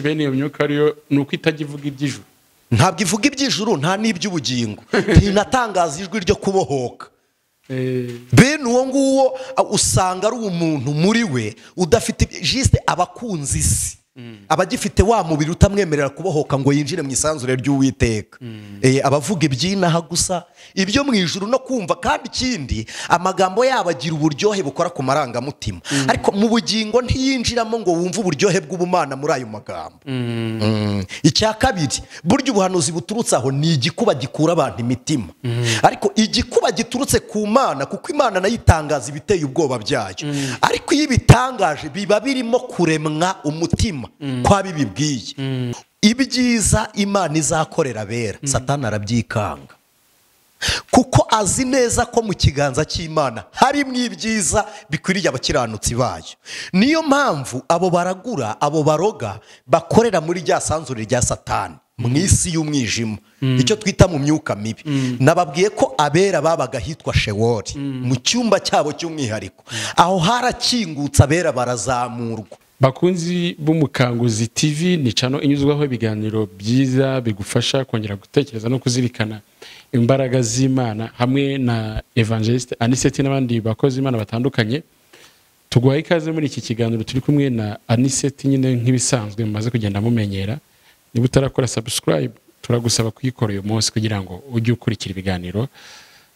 Bene iyo myuka ariyo ni uko itajya ivuga iby'ijuru. Ntabwo ivuga iby'ijuru, nta n'iby'ubugingo, ntinatangaza ijwi ryo kubohoka. Bene uwo nguwo usanga ari umuntu muri we udafite juste abakunzi isi, abagifite wa mubiri utamwemerera kubohoka ngo yinjire mu isanzure ry'Uwiteka. Abavuga iby'inaha gusa, ibyo mu ijuru no kumva. Kandi ikindi, amagambo yabo agira uburyohe bukora ku marangamutima, ariko mu bugingo ntiyinjiramo ngo wumve uburyohe bw'ubumana muri ayo magambo. Icya kabiri, burya ubuhanuzi buturutse aho ni igikuba gikura abantu imitima, ariko igikuba giturutse ku Mana, kuko Imana nayo itangaza ibiteye ubwoba byayo, ariko iyo ibitangaje biba birimo kuremwa umutima kwa bibibwiye. Ibyiza Imana izakorera abera, Satani arabyikanga, kuko azi neza ko mu kiganza cy'Imana harimo ibyiza bikwiriye abakiranutsi bayo. Niyo mpamvu abo baragura, abo baroga bakorera muri rya sanzure rya Satani mu isi y'umwijima, icyo twita mu myuka mibi. Nababwiye ko abera babaga hitwa Shewori, mu cyumba cyabo cy'umwihariko. Aho harakingutse, abera barazamurwa. Bakunzi b'Umukanguzi TV, ni channel inyuzwaho ibiganiro byiza bigufasha kongera gutekereza no kuzirikana imbaraga z'Imana, hamwe na Evangeliste Anicet n'abandi bakozi Imana batandukanye. Tuguhaye ikaze muri iki kiganiro. Turi kumwe na Anicet nyine nk'ibisanzwe mumaze kugenda mumenyera. Niba utarakora subscribe, turagusaba kuyikora uyu munsi kugira ngo ujye ukurikira ibiganiro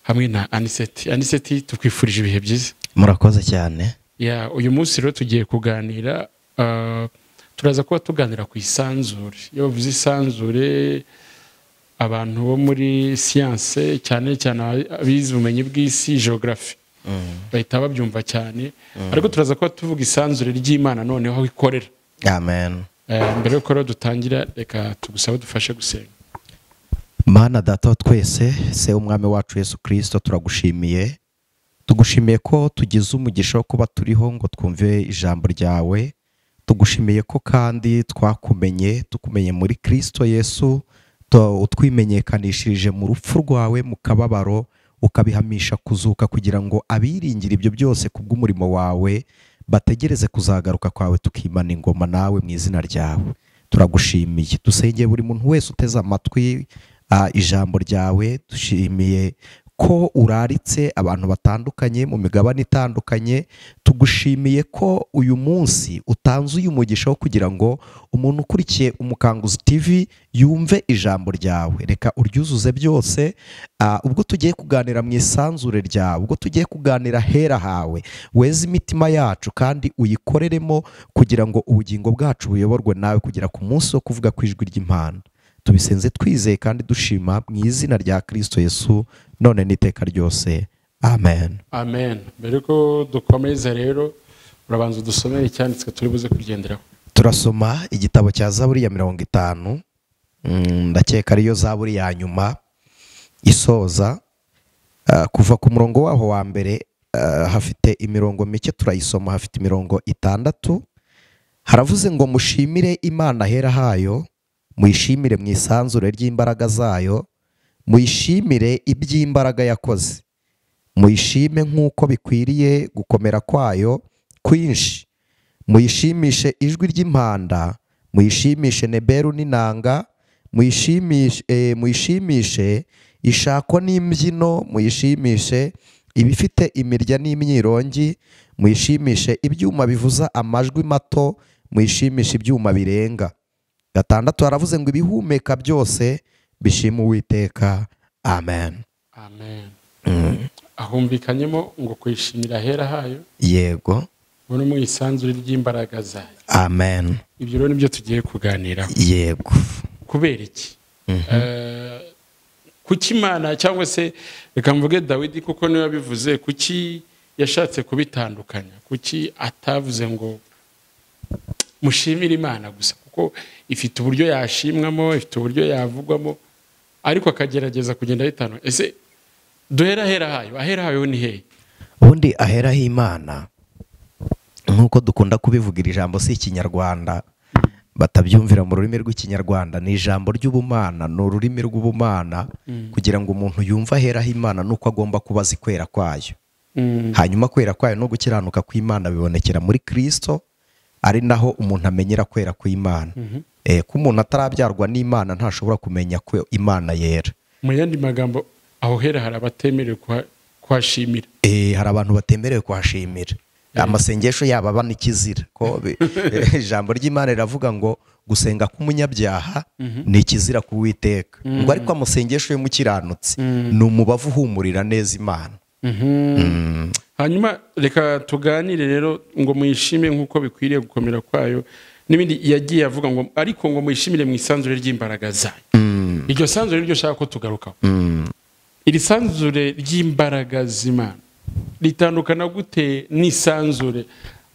hamwe na Anicet. Anicet, tukwifurije ibihe byiza. Murakoze cyane. Ya, uyu munsi rero tugiye kuganira, turaza kuba tuganira ku isanzure. Iyo bavuze isanzure, abantu bo muri siyanse, cyane cyane abize ubumenyi bw'isi, geography, bahita babyumva cyane, ariko turaza kuba tuvuga isanzure ry'Imana noneho aho ikorera. Amen. Mbere yuko rero dutangira, reka tugusabe dufashe gusenga. Mana Data wa twese, se umwami wacu Yesu Kristo, turagushimiye. Tugushimiye ko tugize umugisha wo kuba turiho ngo twumve ijambo ryawe. Tugushimiye ko kandi twakumenye, tukumenye muri Kristo Yesu, utwimenyekanishirije mu rupfu rwawe, mu kababaro, ukabihamisha kuzuka, kugira ngo abiringira ibyo byose kubw'umurimo wawe bategereze kuzagaruka kwawe, tukimana ingoma nawe mu izina ryawe. Turagushimiye. Dusengeye buri muntu wese uteze amatwi ijambo ryawe. Dushimiye ko uraritse abantu batandukanye mu migabane itandukanye. Tugushimiye ko uyu munsi utanze uyu mugisha wo kugira ngo umuntu ukurikiye Umukanguzi TV yumve ijambo ryawe. Reka uryuzuze byose. Ubwo tugiye kuganira mu isanzure ryawe, ubwo tugiye kuganira hera hawe, weze imitima yacu kandi uyikoreremo, kugira ngo ubugingo bwacu buyoborwe nawe kugera ku munsi wo kuvuga ku ijwi ry'Imana. Tubisenze twizeye kandi dushima mu izina rya Kristo Yesu, none n'iteka ryose. Amen. Amen. Mbere ko dukomeza rero, urabanza udusomere icyanditswe turi buze kugenderaho. Turasoma igitabo cya Zaburi ya 50, ndakeka ariyo Zaburi ya nyuma isoza, kuva ku murongo waho wa mbere. Hafite imirongo mike turayisoma, hafite imirongo 6. Haravuze ngo: mushimire Imana hera hayo, muyishimire mu isanzure ry'imbaraga zayo, muyishimire iby'imbaraga yakoze, muyishime nk'uko bikwiriye gukomera kwayo kwinshi, muyishimishe ijwi ry'impanda, muyishimishe neberu n'inanga, muyishimishe ishako n'imbyino, muyishimishe ibifite imirya n'imyirongi, muyishimishe ibyuma bivuza amajwi mato, muyishimishe ibyuma birenga. 6 haravuze ngo: ibihumeka byose bishima Uwiteka. Amen. Amen. Ahumvikanyemo ngo kwishimira hera hayo. Yego. Ngo mu isanzure ry'imbaraga zayo. Amen. Ibyo rero nibyo tugiye kuganiraho. Yego. Kubera iki? Kuki Imana, cyangwa se reka mvuge Dawidi kuko niwe yabivuze, kuki yashatse kubitandukanya? Kuki atavuze ngo mushimire Imana gusa, kuko ifite uburyo yashimwamo, ifite uburyo yavugwamo, ariko akagerageza kugenda bitano. Ese duhera hera hayo, ahera hayo ni hehe? Ubundi ahera h'Imana, nkuko dukunda kubivugira, ijambo si ikinyarwanda, batabyumvira mu rurimi rw'ikinyarwanda, ni ijambo ry'ubumana, ni ururimi rw'ubumana. Kugira ngo umuntu yumve ahera h'Imana nuko agomba kuba azi kwera kwayo. Hanyuma kwera kwayo no gukiranuka kw'Imana bibonekera muri Kristo, ari naho umuntu amenyera kwera kw'Imana. Ko umuntu atarabyarwa n'Imana ntashobora kumenya ko Imana yera. Mu yandi magambo, aho hera hari abatemerewe kuhashimira. Hari abantu batemerewe kuhashimira. Amasengesho yabo aba n'ikizira. Ko ijambo ry'Imana riravuga ngo gusenga k'umunyabyaha ni ikizira ku Uwiteka. Ngo ariko amasengesho y'umukiranutsi ni umubavu uhumurira neza Imana. Hanyuma reka tuganire rero ngo muyishime nk'uko bikwiriye gukomera kwayo n'ibindi yagiye avuga ngo ariko ngo muyishimire mu isanzure ry'imbaraga zayo. Iryo sanzure ryo shaka ko tugarukaho. Iri sanzure ry'imbaraga z'Imana ritandukana gute n'isanzure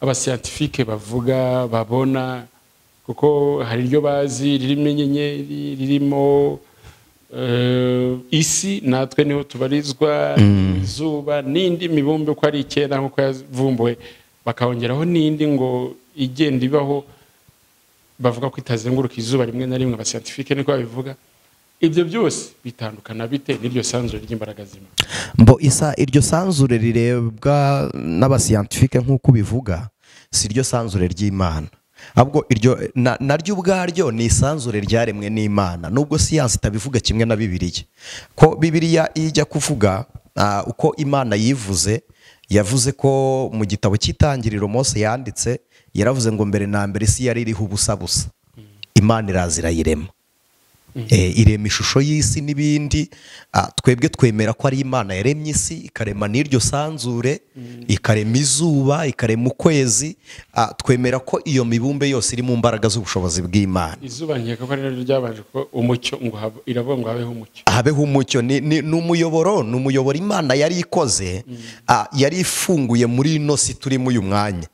abascientifique bavuga babona, kuko hari iryo bazi ririmo inyenyeri, ririmo isi natwe niho tubarizwa, izuba n'indi mibumbe ko ari icyenda nk'uko yavumbuwe, bakongeraho n'indi ngo igenda ibaho bavuga ko itazenguruka izuba rimwe na rimwe, abascientifique niko babivuga. Ibyo byose bitandukana bite n'iryo sanzure ry'imbaraga z'Imana? Mbo isa iryo sanzure rirebwa n'abascientifique nk'uko bivuga si iryo sanzure ry'Imana, ahubwo iryo naryo ubwaryo ni isanzure ryaremwe n'Imana, nubwo siyansi itabivuga kimwe na Bibiliya. Ko Bibiliya ijya kuvuga uko Imana yivuze, yavuze ko mu gitabo cy'Itangiriro Mose yanditse, yaravuze ngo mbere na mbere isi yari iriho ubusa busa, Imana iraza irayirema. Irema ishusho y'isi n'ibindi. Twebwe twemera ko ari Imana yaremye isi, ikarema n'iryo sanzure, ikarema izuba, ikarema ukwezi. Twemera ko iyo mibumbe yose iri mu mbaraga z'ubushobozi bw'Imana. Izuba nkeka ko ari ryabanje ko umucyo, ngo iravuga ngo habeho umucyo. Habeho umucyo ni umuyoboro, ni umuyoboro Imana yari ikoze, yari ifunguye muri ino si turimo uyu mwanya,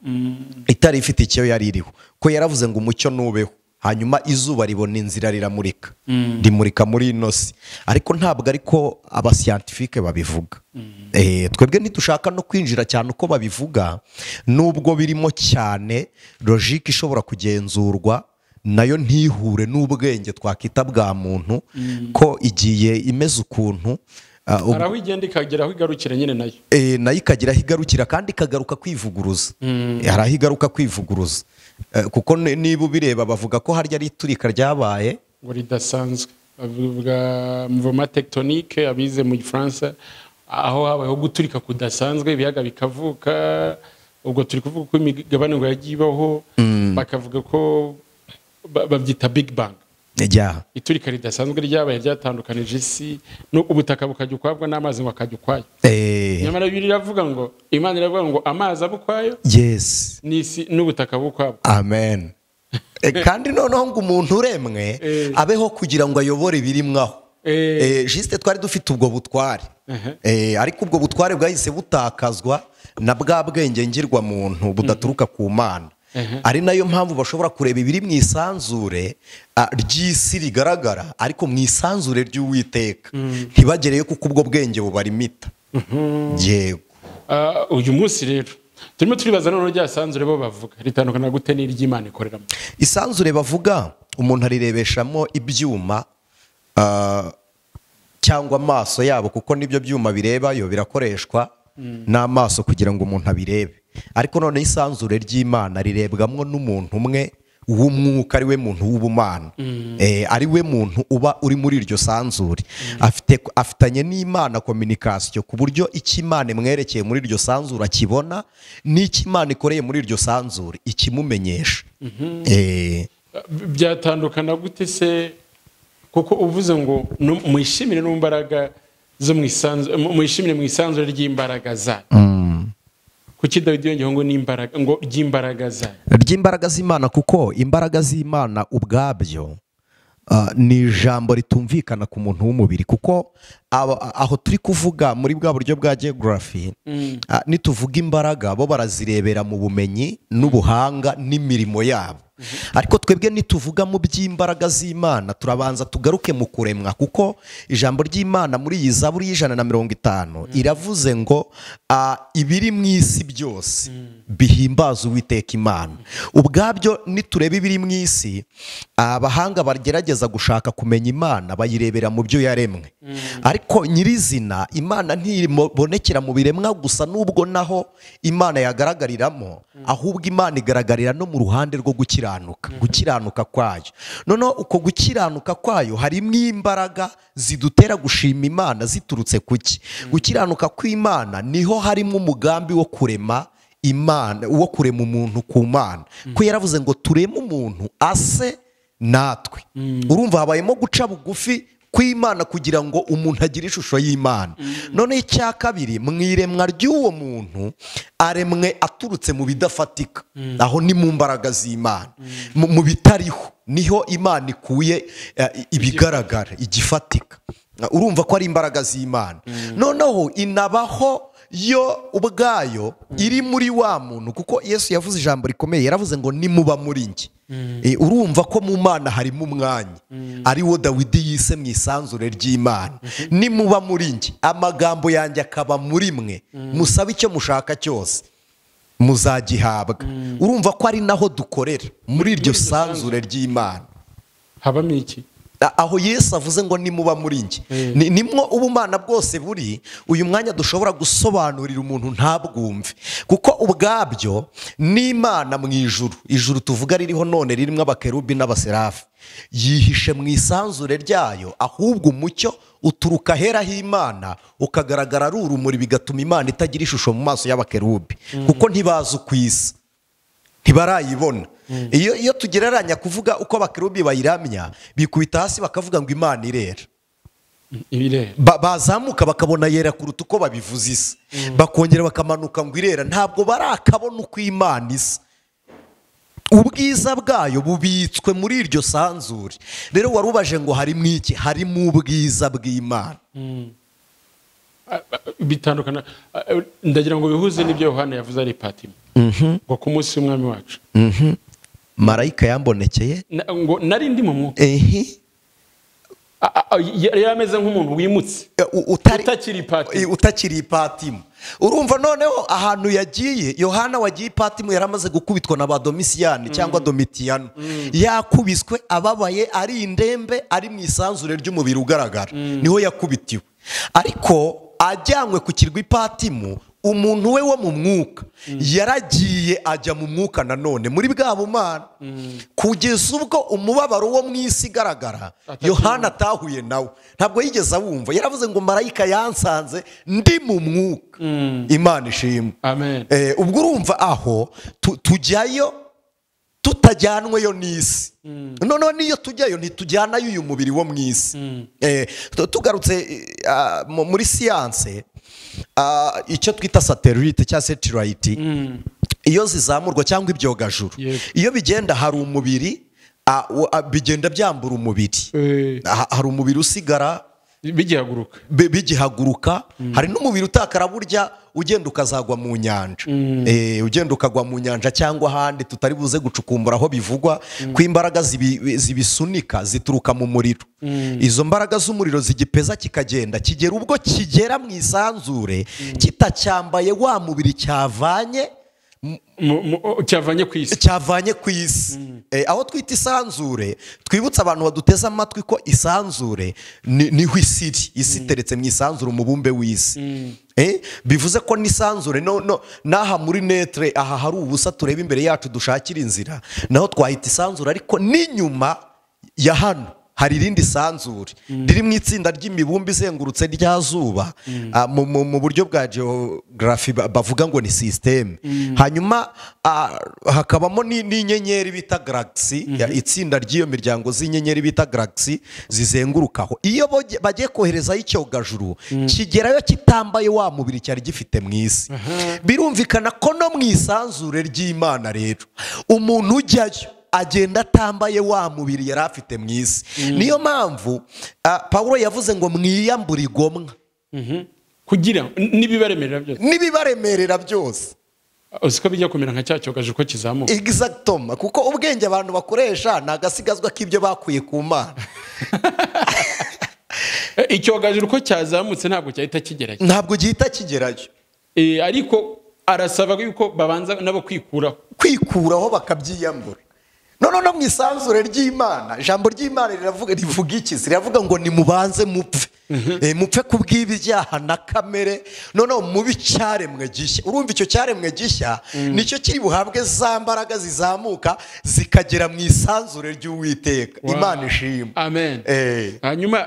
itari ifite icyo yari iriho, ko yaravuze ngo umucyo nubeho. Hanyuma izuba ribona inzira riramurika, rimurika muri ino si. Ariko ntabwo ariko abascientifique babivuga. Twebwe ntitushaka no kwinjira cyane uko babivuga, nubwo birimo cyane logique ishobora kugenzurwa nayo ntihure n'ubwenge twakita bwa muntu, ko igiye imeze ukuntu araho igenda ikagera aho igarukira nyine nayo. Nayo ikagera aho igarukira kandi ikagaruka kwivuguruza. Hari aho igaruka kwivuguruza. Kuko niba ubireba bavuga ko harya ari iturika ryabaye ngo ridasanzwe, bavuga mouvement tectonique abize mu Gifaransa, aho habayeho guturika kudasanzwe, ibiyaga bikavuka. Ubwo turi kuvuga ko imigabane ngo yagiye ibaho, bakavuga ko babyita Big Bang. Iturika ridasanzwe ryabaye ryatandukanije isi, ubutaka bukajya ukwabwo n'amazi ngo akajya ukwayo. Nyamara Bibiliya iravuga ngo Imana iravuga ngo amazi abe ukwayo, yes, n'isi n'ubutaka bukwabwo. Amen. Kandi noneho ngo umuntu uremwe abeho kugira ngo ayobore ibirimwaho. Juste twari dufite ubwo butware, ariko ubwo butware bwahise butakazwa na bwa bwenge ngirwa muntu budaturuka ku Mana. Ari nayo mpamvu bashobora kureba ibiri mu isanzure ry'isi rigaragara, ariko mu isanzure ry'Uwiteka ntibagereyo kuko ubwo bwenge bubarimita. Yego. Uyu munsi rero turimo turibaza none rya sanzure bo bavuga ritandukana gute n'iry'Imana ikoreramo? Isanzure bavuga umuntu arirebeshamo ibyuma cyangwa amaso yabo, kuko nibyo byuma birebayo birakoreshwa n'amaso kugira ngo umuntu abirebe. Ariko none isanzure ry'Imana rirebwamwo n'umuntu umwe w'umwuka, ari we muntu w'ubumana, ari we muntu uba uri muri iryo sanzure, afitanye n'Imana communication, ku buryo icyo Imana imwerekeye muri iryo sanzure akibona, n'icyo Imana ikoreye muri iryo sanzure ikimumenyesha. Byatandukana gute se? Kuko uvuze ngo mwishimire n'imbaraga zo mu isanzure, mwishimire mu isanzure ry'imbaraga zayo. Kuki Dawidi yongeyeho ngo n'imbaraga, ngo ry'imbaraga zayo? Ry'imbaraga z'Imana, kuko imbaraga z'Imana ubwabyo ni ijambo ritumvikana ku muntu w'umubiri, kuko aho turi kuvuga muri bwa buryo bwa geography, nituvuga imbaraga bo barazirebera mu bumenyi n'ubuhanga n'imirimo yabo. Ariko twebwe nituvuga mu by'imbaraga z'Imana turabanza tugaruke mu kuremwa, kuko ijambo ry'Imana muri iyi Zaburi y'150 iravuze ngo ibiri mu isi byose bihimbaza Uwiteka Imana. Ubwabyo nitureba ibiri mu isi, abahanga bagerageza gushaka kumenya Imana bayirebera mu byo yaremwe. Ariko nyirizina Imana ntibonekera mu biremwa gusa, nubwo naho Imana yagaragariramo, ahubwo Imana igaragarira no mu ruhande rwo gukiranuka. gukiranuka, gukiranuka kwayo. Noneho uko gukiranuka kwayo harimo imbaraga zidutera gushima Imana ziturutse kuki? Gukiranuka kw'Imana niho harimo umugambi wo kurema Imana, wo kurema umuntu ku Mana. Ko yaravuze ngo tureme umuntu ase natwe. Urumva habayemo guca bugufi kw'Imana kugira ngo umuntu agire ishusho y'Imana. None icya kabiri, mu iremwa ry'uwo muntu aremwe aturutse mu bidafatika, aho ni mu mbaraga z'Imana, mu bitariho niho Imana ikuye ibigaragara, igifatika. Urumva ko ari imbaraga z'Imana. Noneho inabaho yo ubwayo iri muri wa muntu, kuko Yesu yavuze ijambo rikomeye, yaravuze ngo nimuba muri njye. Urumva ko mu Mana harimo umwanya ari wo Dawidi yise mu isanzure ry'Imana. Nimuba muri njye, amagambo yanjye akaba muri mwe, musabe icyo mushaka cyose muzagihabwa. Urumva ko ari naho dukorera, muri iryo sanzure ry'Imana. Habamo iki? Aho Yesu avuze ngo nimuba muri njye, nimwo ubumana bwose buri. Uyu mwanya dushobora gusobanurira umuntu ntabwumve, kuko ubwabyo n'Imana mu ijuru, ijuru tuvuga ririho none ririmo abakerubi n'abaserafi, yihishe mu isanzure ryayo, ahubwo umucyo uturuka ahera h'Imana ukagaragara ari urumuri, bigatuma Imana itagira ishusho mu maso y'abakerubi, kuko ntibazi uko isa, ntibarayibona. Iyo tugereranya kuvuga uko abakerubi bayiramya, bikubita hasi bakavuga ngo Imana irera. Bazamuka bakabona yera kuruta uko babivuze isa, bakongera bakamanuka ngo irera. Ntabwo barakabona uko Imana isa. Ubwiza bwayo bubitswe muri iryo sanzure. Rero warubaje ngo harimo iki? Harimo ubwiza bw'Imana. Bitandukana, ndagira ngo bihuze n'ibyo Yohana yavuze ari Patimo, ngo ku munsi w'umwami wacu marayika yambonekeye, ngo nari ndi mu mwuka. Yari ameze nk'umuntu wimutse utakiri Patimo. Urumva noneho ahantu yagiye, Yohana wagiye Patimo yaramaze gukubitwa na ba Domisiyani cyangwa Domitiyano, yakubiswe ababaye, ari indembe, ari mu isanzure ry'umubiri ugaragara, niho yakubitiwe. Ariko ajyanywe ku kirwa Patimo, umuntu we wo mu mwuka yaragiye ajya mu mwuka nanone muri bwa bumana, kugeza ubwo umubabaro wo mu isi igaragara Yohana atahuye nawe, ntabwo yigeze awumva. Yaravuze ngo marayika yansanze ndi mu mwuka. Imana ishimwe. Amen. Ubwo urumva aho tujyayo tutajyanweyo n'isi. Noneho niyo tujyayo ntitujyanayo uyu mubiri wo mu isi. Tugarutse muri siyanse, icyo twita satellite cyangwa satellite, iyo zizamurwa cyangwa ibyogajuru, iyo bigenda hari umubiri, bigenda byambura umubiri, hari umubiri usigara bigihaguruka, hari n'umubiri utakara burya ugenda ukazagwa mu nyanja, ugenda ukagwa mu nyanja cyangwa ahandi tutari buze gucukumbura aho bivugwa ko imbaraga zibisunika zituruka mu muriro. Izo mbaraga z'umuriro zigipeza kikagenda kigera ubwo kigera mu isanzure kitacyambaye wa mubiri cyavanye cyavanye ku isi, cyavanye ku isi. Aho twita isanzure, twibutsa abantu baduteze amatwi ko isanzure niho isi iri. Isi iteretse mu isanzure, umubumbe w'isi. Bivuze ko n'isanzure no naha muri netre, aha hari ubusa tureba imbere yacu dushakira inzira, naho twahita isanzure. Ariko n'inyuma ya hano hari irindi sanzure riri mu itsinda ry'imibumbe izengurutse rya zuba, mu buryo bwa geography bavuga ngo ni system. Hanyuma hakabamo n'inyenyeri bita galaxy, itsinda ry'iyo miryango z'inyenyeri bita galaxy zizengurukaho. Iyo bagiye koherezayo icyogajuru, kigerayo kitambaye wa mubiri cyari gifite mu isi. Birumvikana ko no mu isanzure ry'Imana rero umuntu ujyayo agenda atambaye wa mubiri yari afite mu isi. Niyo mpamvu Paulo yavuze ngo mwiyambure igomwa, kugira n'ibibaremerera byose, n'ibibaremerera byose. Uziko bijya kumera nka cya cyogajuru ko kizamuka. Exactement, kuko ubwenge abantu bakoresha ni agasigazwa k'ibyo bakuye ku Mana. Icyogajuru ko cyazamutse ntabwo cyahita kigerayo, ntabwo gihita kigerayo. Ariko arasaba yuko babanza nabo kwikuraho bakabyiyambura. None no mu isanzure ry'Imana, ijambo ry'Imana riravuga, rivuga iki? Riravuga ngo nimubanze mupfe. Mupfe kubw'ibyaha na kamere, noneho mubi cyaremwe gishya. Urumva icyo cyaremwe gishya nicyo kiri buhabwe za mbaraga zizamuka zikagera mu isanzure ry'Uwiteka. Imana ishimwe. Amen. Hanyuma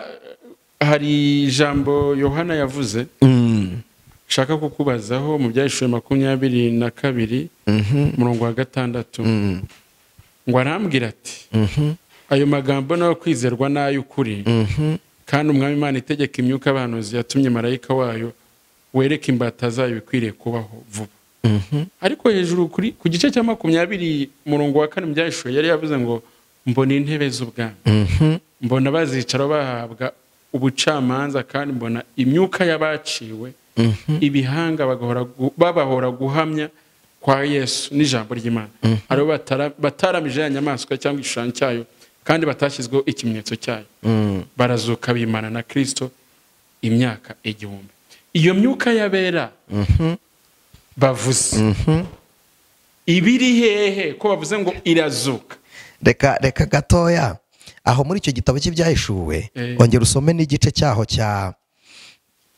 hari ijambo Yohana yavuze nshaka kukubazaho mu Byahishuwe 22 umurongo wa 6, ngo arambwira ati ayo magambo nayo kwizerwa n'ay'ukuri, kandi Umwami Imana itegeka imyuka y'abahanuzi yatumye marayika wayo wereka imbata zayo ibikwiriye kubaho vuba. Ariko hejuru ku gice cya 20 umurongo wa 4 mu Byahishuwe yari yavuze ngo mbona intebe z'ubwami, mbona bazicara bahabwa ubucamanza, kandi mbona imyuka y'abaciwe ibihanga babahora guhamya kwa Yesu n'ijambo ry'Imana, aribo bataramije ya nyamaswa cyangwa igishushanyo cyayo, kandi batashyizweho ikimenyetso cyayo, barazuka bimana na Kristo imyaka 1000. Iyo myuka y'abera bavuze ibiri hehe ko bavuze ngo irazuka? Reka gatoya aho muri icyo gitabo cy'Ibyahishuwe, ongera usome n'igice cyaho cya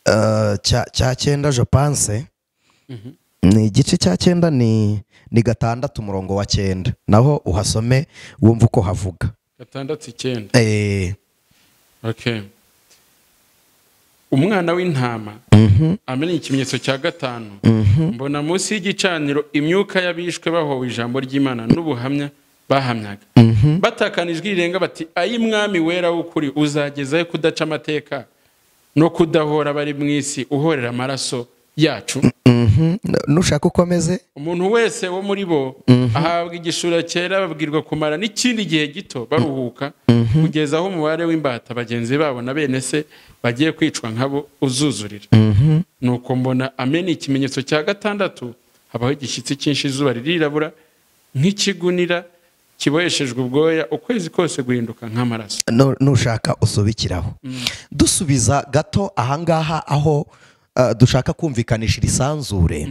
9, je pense ni igice cya 9, ni 6 umurongo wa 9, naho uhasome wumva uko havuga. 6:9. Okay. Umwana w'intama amenye ikimenyetso cya 5, mbona munsi y'igicaniro imyuka y'abishwe bahowe ijambo ry'Imana n'ubuhamya bahamyaga, batakana ijwi rirenga bati ayi mwami wera w'ukuri, uzagezayo kudaca amateka no kudahora bari mu isi uhorera amaraso yacu. Nushaka ukomeze. Umuntu wese wo muri bo ahabwa igishura cyera, babwirwa kumara n'ikindi gihe gito baruhuka, kugeza aho umubare w'imbata bagenzi babo na bene se bagiye kwicwa nkabo uzuzurira. Nuko mbona amena ikimenyetso cya 6, habaho igishyitsi cyinshi, izuba ririrabura nk'ikigunira kiboheshejwe ubwoya, ukwezi kose guhinduka nk'amaraso. Nushaka usubikiraho. Dusubiza gato ahangaha aho dushaka kumvikanisha iri sanzure.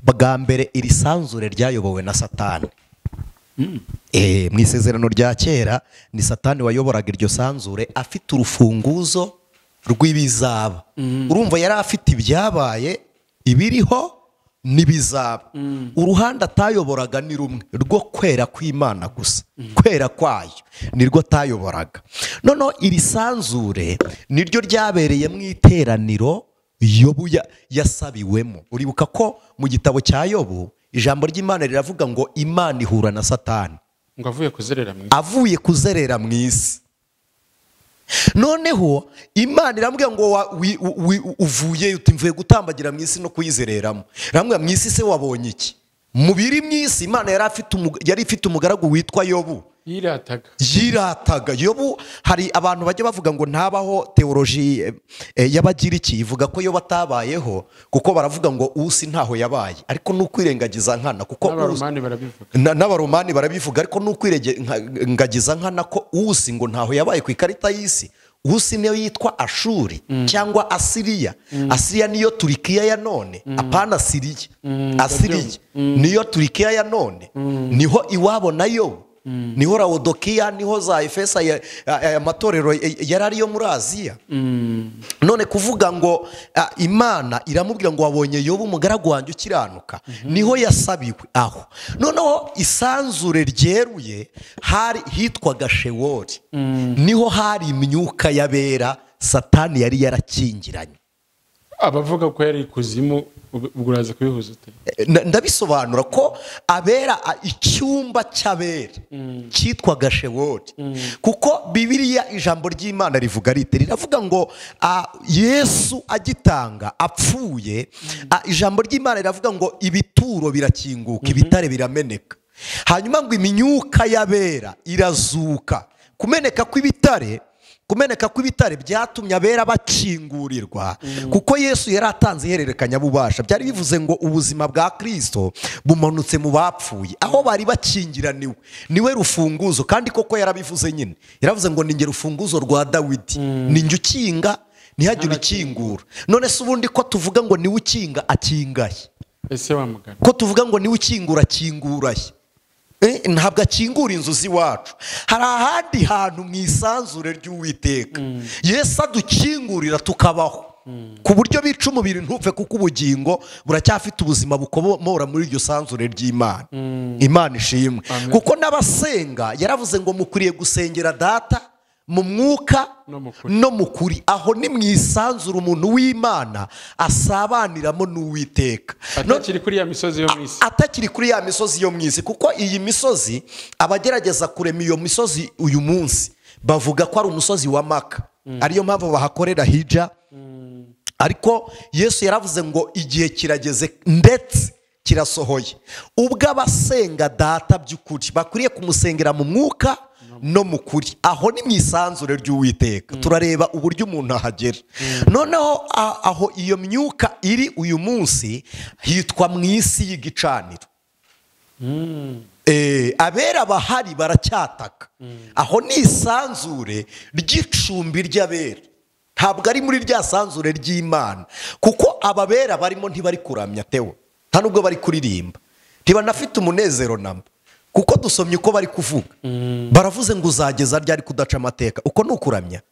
Bwa mbere iri sanzure ryayobowe na Satani. Mu isezerano rya kera ni Satani wayoboraga iryo sanzure, afite urufunguzo rw'ibizaba. Urumva yari afite ibyabaye, ibiriho n'ibizaba. Uruhande atayoboraga ni rumwe rwo kwera kw'Imana gusa, kwera kwayo nirwo atayoboraga. Noneho iri sanzure niryo ryabereye mu iteraniro Yobu yasabiwemo. Uribuka ko mu gitabo cya Yobu ijambo ry'Imana riravuga ngo Imana ihura na Satani ngo avuye kuzerera mu isi, avuye kuzerera mu isi. Noneho Imana iramubwira ngo uvuye uti mvuye gutambagira mu isi no kuyizereramo. Iramubwira mu isi se wabonye iki? Mu biri mu isi Imana yari ifite umugaragu witwa Yobu. Yirataga. Yobu, hari abantu bajya bavuga ngo ntabaho, teoloji y'Abagiriki ivuga ko Yobu atabayeho, kuko baravuga ngo usi ntaho yabaye, ariko n'ukwirengagiza nkana, kuko n'Abaromani barabivuga, ariko n'ukwirengagiza nkana ko usi ngo ntaho yabaye ku ikarita y'isi. Usi niyo yitwa Ashuri cyangwa Asiriya. Asiriya niyo Turikiya ya none, apana Siriya. Asiriya niyo Turikiya ya none, niho iwabo na Yobu, niho Laodikiya, niho za Efesa, amatorero yari ariyo muri Aziya. None kuvuga ngo Imana iramubwira ngo wabonye Yobu umugaragu wanjye ukiranuka, niho yasabiwe aho. Noneho isanzure ryeruye hari hitwaga Shewoli, niho hari imyuka y'abera Satani yari yarakingiranye. Abavuga ko yari ikuzimu uraza kubihuza ute? Ndabisobanura ko abera, icyumba cy'abera cyitwaga Shewoli, kuko Bibiliya ijambo ry'Imana rivuga rite? Riravuga ngo Yesu agitanga apfuye, ijambo ry'Imana riravuga ngo ibituro birakinguka, ibitare birameneka, hanyuma ngo imyuka y'abera irazuka. Kumeneka kw'ibitare, kumeneka kw'ibitare byatumye abera bakingurirwa, kuko Yesu yari atanze ihererekanyabubasha. Byari bivuze ngo ubuzima bwa Kristo bumanutse mu bapfuye, aho bari bakingiraniwe niwe rufunguzo. Kandi koko yarabivuze nyine, yaravuze ngo ninjye rufunguzo rwa Dawidi, ninjye ukinga ntihagire ukingura. None se ubundi ko tuvuga ngo niwe ukinga akingaye? Ese wamugana ko tuvuga ngo niwe ukingura akinguraye? Ntabwo akingura inzu z'iwacu. Hari ahandi hantu mu isanzure ry'Uwiteka Yesu adukingurira tukabaho, ku buryo bica umubiri ntupfe, kuko ubugingo buracyafite ubuzima bukomora muri iryo sanzure ry'Imana. Imana ishimwe. Kuko n'abasenga yaravuze ngo mukwiriye gusengera data mu mwuka no mu kuri. Aho ni mu isanzure umuntu w'Imana asabaniramo n'Uwiteka, atakiri kuri ya misozi yo mu isi, atakiri kuri ya misozi yo mu isi. Kuko iyi misozi abagerageza kurema iyo misozi uyu munsi bavuga ko ari umusozi wa Maka, ariyo mpamvu bahakorera hija. Ariko Yesu yaravuze ngo igihe kirageze ndetse kirasohoye, ubwo abasenga data by'ukuri bakwiriye kumusengera mu mwuka no mu kuri. Aho ni mu isanzure ry'Uwiteka. Turareba uburyo umuntu ahagera. Noneho aho iyo myuka iri uyu munsi hitwa mu isi y'igicaniro. Abera bahari baracyataka. Aho ni isanzure ry'icumbi ry'abera, ntabwo ari muri rya sanzure ry'Imana, kuko ababera barimo ntibari kuramya tewe, nta nubwo bari kuririmba, ntibanafite umunezero namba. Kuko dusomye uko bari kuvuga, baravuze ngo uzageza ryari kudaca amateka. Uko ni ukuramya,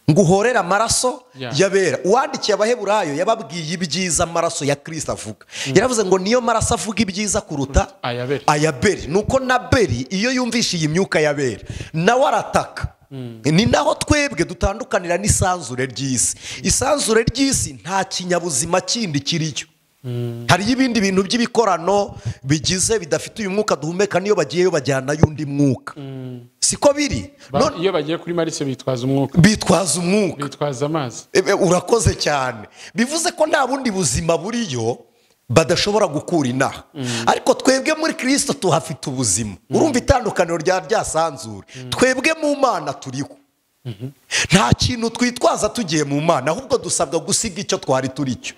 ngo uhorere amaraso y'abera. Uwandikiye Abaheburayo yababwiye ibyiza amaraso ya Kristo avuga. Yaravuze ngo niyo maraso avuga ibyiza kuruta ayaberi. Nuko na Beri iyo yumvishe iyi myuka y'abera nawe arataka. Ni naho twebwe dutandukanira n'isanzure ry'isi. Isanzure ry'isi nta kinyabuzima kindi kiriyo. Hari ibindi bintu by'ibikorano bigize bidafite uyu mwuka duhumeka, niyo bagiyeyo bajyana y'undi mwuka. Siko biri. Iyo bagiye kuri Marise bitwaza umwuka, bitwaza umwuka, bitwaza amazi. Urakoze cyane. Bivuze ko nta bundi buzima buriyo badashobora gukura inaha. Ariko twebwe muri Kristo tuhafite ubuzima. Urumva itandukaniro rya sanzure. Twebwe mu Mana turiho. Nta kintu twitwaza tugiye mu Mana, ahubwo dusabwa gusiga icyo twari turicyo.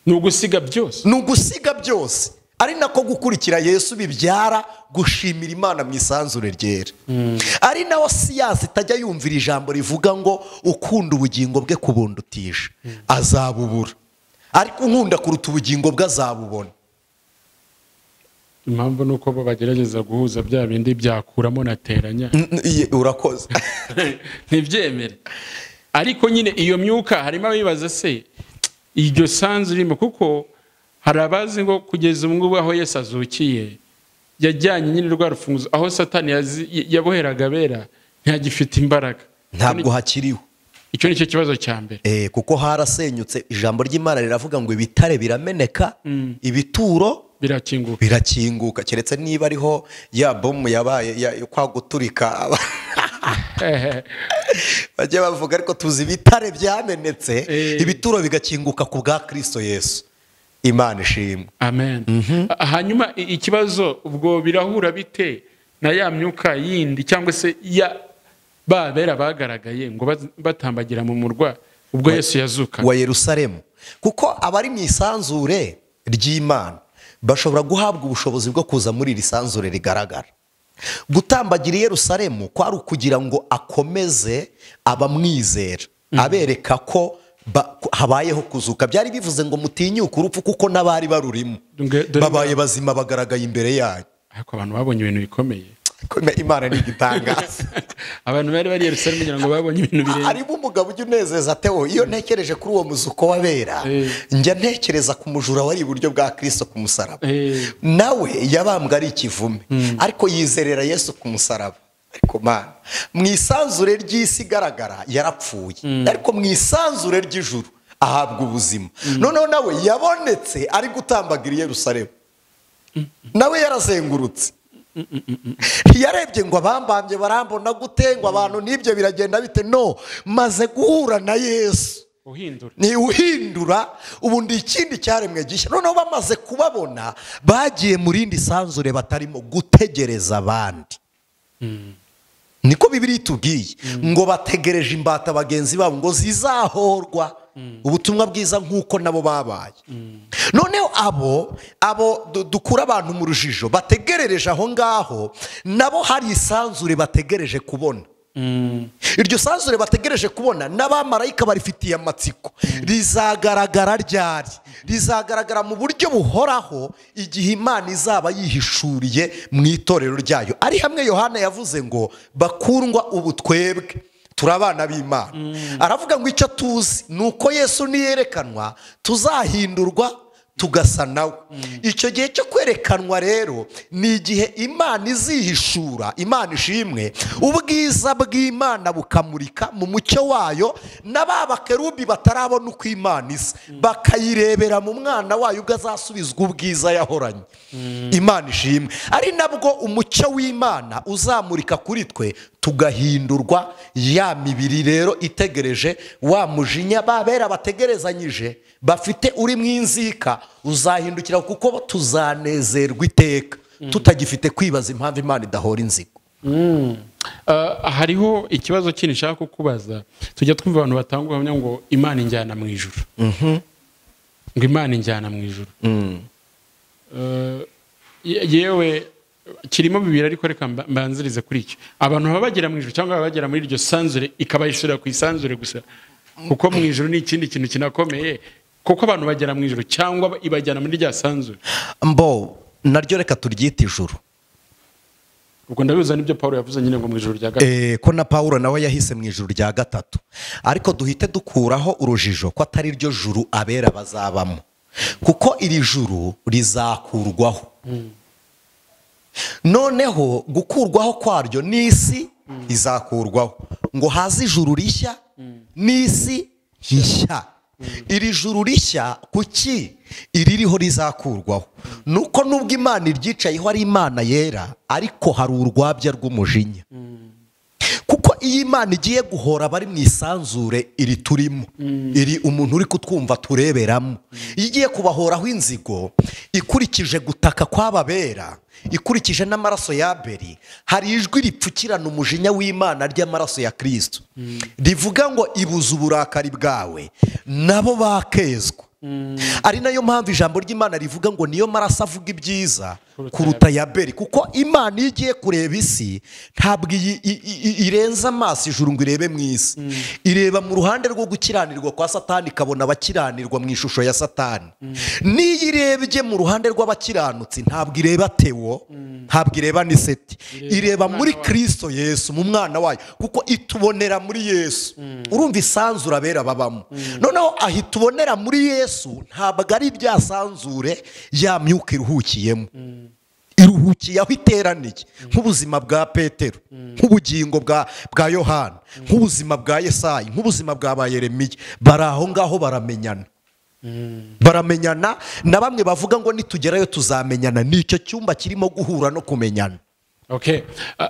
Ni ugusiga byose, ni ugusiga byose. Ari nako gukurikira Yesu bibyara gushimira Imana mu isanzure ryera. Ari naho siyansi itajya yumvira ijambo rivuga ngo ukunda ubugingo bwe kubundutisha azabubura, ariko unkunda kuruta ubugingo bwe azabubona. Impamvu nuko bo bagerageza guhuza bya bindi byakuramo nateranya. Urakoze. Ntibyemere. Ariko nyine iyo myuka harimo abibaza se iryo sanzu irimo, kuko hari abazi ngo kugeza ubu ngubu aho Yesu azukiye yajyanye nyine rwa rufunguzo, aho Satani yaboheraga abera ntagifite imbaraga, ntabwo hakiriho. Icyo nicyo kibazo cya mbere. Kuko harasenyutse. Ijambo ry'Imana riravuga ngo ibitare birameneka, ibituro birakinguka, birakinguka. Keretse niba ariho ya bomu yabaye kwa guturika bajya bavuga, ariko tuzi ibitare byamenetse, ibituro bigakinguka ku bwa Kristo Yesu. Imana ishimwe. Amen. Hanyuma ikibazo ubwo birahura bite na ya myuka yindi cyangwa se ya babera bagaragaye ngo batambagira mu murwa ubwo Yesu yazuka wa Yerusalemu? Kuko abari mu isanzure ry'Imana bashobora guhabwa ubushobozi bwo kuza muri iri sanzure rigaragara. Gutambagira Yerusalemu kwari ukugira ngo akomeze abamwizera, abereka ko habayeho kuzuka. Byari bivuze ngo mutinyuke urupfu, kuko n'abari barurimo babaye bazima bagaragaye imbere yanyu. Ariko abantu babonye ibintu bikomeye. Imana ni igitangaza. Abantu bari bari Yerusalemu ngira ngo babonye ibintu birenze. Harimo umugabo ujya unezeza Theo, iyo ntekereje kuri uwo muzuko w'abera, njya ntekereza ku mujura wari iburyo bwa Kristo ku musaraba. Nawe yabambwe ari ikivume, ariko yizerera Yesu ku musaraba. Ariko Mana, mu isanzure ry'isi igaragara yarapfuye, ariko mu isanzure ry'ijuru ahabwa ubuzima. Noneho nawe yabonetse ari gutambagira Yerusalemu, nawe yarazengurutse. Ntiyarebye ngo abambambye barambona gute, ngo abantu n'ibyo biragenda bite. No, maze guhura na Yesu ni uhindura ubundi ikindi cyaremwe gishya. Noneho bamaze kubabona bagiye mu rindi sanzure batarimo gutegereza abandi. Niko Bibiliya itubwiye ngo bategereje imbata bagenzi babo ngo zizahorwa ubutumwa bwiza nk'uko nabo babaye. Noneho abo dukura abantu mu rujijo bategerereje aho ngaho, nabo hari isanzure bategereje kubona. Iryo sanzure bategereje kubona n'abamarayika barifitiye amatsiko. Rizagaragara ryari? Rizagaragara mu buryo buhoraho igihe Imana izaba yihishuriye mu itorero ryayo. Ari hamwe Yohana yavuze ngo bakundwa ubu twebwe turabana b'Imana. Aravuga ngo icyo tuzi nuko Yesu niyerekanwa tuzahindurwa tugasa nawe. Icyo gihe cyo kwerekanwa rero ni igihe Imana izihishura, Imana ishimwe, ubwiza bw'Imana bukamurika mu mucyo wayo, n'abakerubi batarabona uko Imana isa bakayirebera mu mwana wayo ubwo azasubizwa ubwiza yahoranye. Imana ishimwe. Ari nabwo umucyo w'Imana uzamurika kuri twe tugahindurwa ya mibiri rero itegereje wa mujinya babera bategerezanyije bafite uri mwinzika uzahindukira, kuko tuzanezerwa iteka tutagifite kwibaza impamvu Imana idahora inzigo. Hariho ikibazo kindi nshaka kukubaza. Tujya twumva abantu batanga ubuhamya ngo Imana injyana mu ijuru. Ngo Imana injyana mu ijuru. Yewe kirimo bibiri, ariko reka mbanzirize kuri icyo. Abantu baba bagera mu ijuru cyangwa baba bagera muri iryo sanzure ikabayishurira ku isanzure gusa, kuko mu ijuru ni ikindi kintu kinakomeye, kuko abantu bagera mu ijuru cyangwa ibajyana muri rya sanzure. Mbo naryo reka turyite ijuru. Ubwo ndabivuze nibyo Paulo yavuze nyine ngo mu ijuru rya gatatu. Ko na Paulo nawe yahise mu ijuru rya gatatu. Ariko duhite dukuraho urujijo ko atari ryo juru abera bazabamo, kuko iri juru rizakurwaho. Noneho gukurwaho kwaryo n'isi izakurwaho, ngo haze ijuru rishya n'isi nshya. Iri juru rishya kuki iririho rizakurwaho? Nuko nubwo Imana iryicayeho ari Imana yera, ariko hari urwabya rw'umujinya. Kuko iyi Imana igiye guhora bari mu isanzure iri turimo, iri umuntu uri kutwumva tureberamo, igiye kubahoraho inzigo ikurikije gutaka kw'ababera, ikurikije n'amaraso ya Abeli. Hari ijwi ripfukirana umujinya w'Imana ry'amaraso ya Kristo rivuga ngo ibuze uburakari bwawe nabo bakezwa. Ari nayo mpamvu ijambo ry'Imana rivuga ngo niyo maraso avuga ibyiza kuruta ya Abeli, kuko Imana iyo igiye kureba isi ntabwo irenza amaso ijuru ngo irebe mu isi, ireba mu ruhande rwo gukiranirwa kwa Satani ikabona abakiranirwa mu ishusho ya Satani. Niyo irebye mu ruhande rw'abakiranutsi ntabwo ireba Tewo, ntabwo ireba Niseti, ireba muri Kristo Yesu mu mwana wayo, kuko itubonera muri Yesu. Urumva isanzure abera babamo. Noneho ahitubonera muri Yesu ntabwo ari bya sanzure ya myuka iruhukiyemo, iruhukiye aho iteraniye, nk'ubuzima bwa Petero, nk'ubugingo bwa Yohana, nk'ubuzima bwa Yesayi, nk'ubuzima bwa ba Yeremiya. Bari aho ngaho baramenyana. Baramenyana na bamwe bavuga ngo nitugerayo tuzamenyana. Nicyo cyumba kirimo guhura no kumenyana. Okay,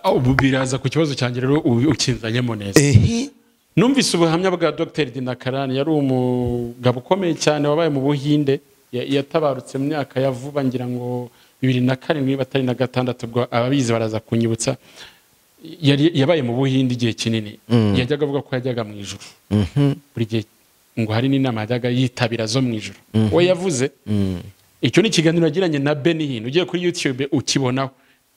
ubu biraza ku kibazo cyanjye rero ukinzanyemo neza. Numvise ubuhamya bwa Dr. Dinakarani, yari umugabo ukomeye cyane wabaye mu Buhinde, yatabarutse mu myaka ya vuba ngira ngo 2007 batari na 6, ubwo ababizi baraza kunyibutsa. Yabaye mu Buhinde igihe kinini. Yajyaga avuga ko yajyaga mu ijuru buri gihe, ngo hari n'inama yajyaga yitabira zo mu ijuru. We yavuze icyo ni ikiganiro yagiranye na Benny Hinn, ugiye kuri YouTube ukibonaho.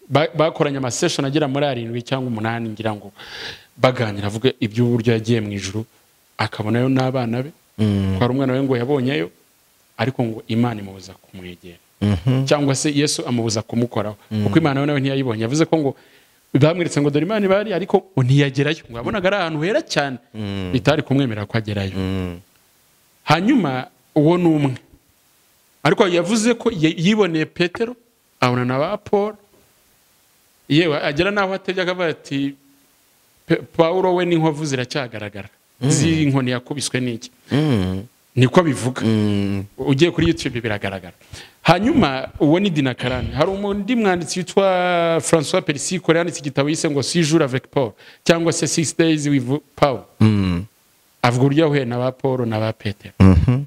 Bakoranye ama session agera muri 7 cyangwa 8 ngira ngo baganira, avuga iby'uburyo yagiye mu ijuru akabonayo n'abana be, ko hari umwana we ngo yabonyeyo ariko ngo Imana imubuza kumwegera, cyangwa se Yesu amubuza kumukoraho, kuko Imana nawe ntiyayibonye. Yavuze ko ngo bamweretse ngo dore Imana ibari, ariko ntiyagerayo, ngo yabonaga ari ahantu hera cyane bitari kumwemerera ko agerayo. Hanyuma uwo ni umwe, ariko yavuze ko yiboneye Petero, abona na ba Paul, yewe agera naho atebye akavuga ati Paulo we n'inkovu ziracyagaragara z'inkoni yakubiswe n'iki, niko bivuga. Ugiye kuri YouTube biragaragara. Hanyuma uwo ni Dinakarani. Hari undi mwanditsi witwa François Persico yanditse igitabo yise ngo 6 jours avec Paul cyangwa se 6 days with Paul. Avuga uburyo yahuye na ba Paul na ba Petero,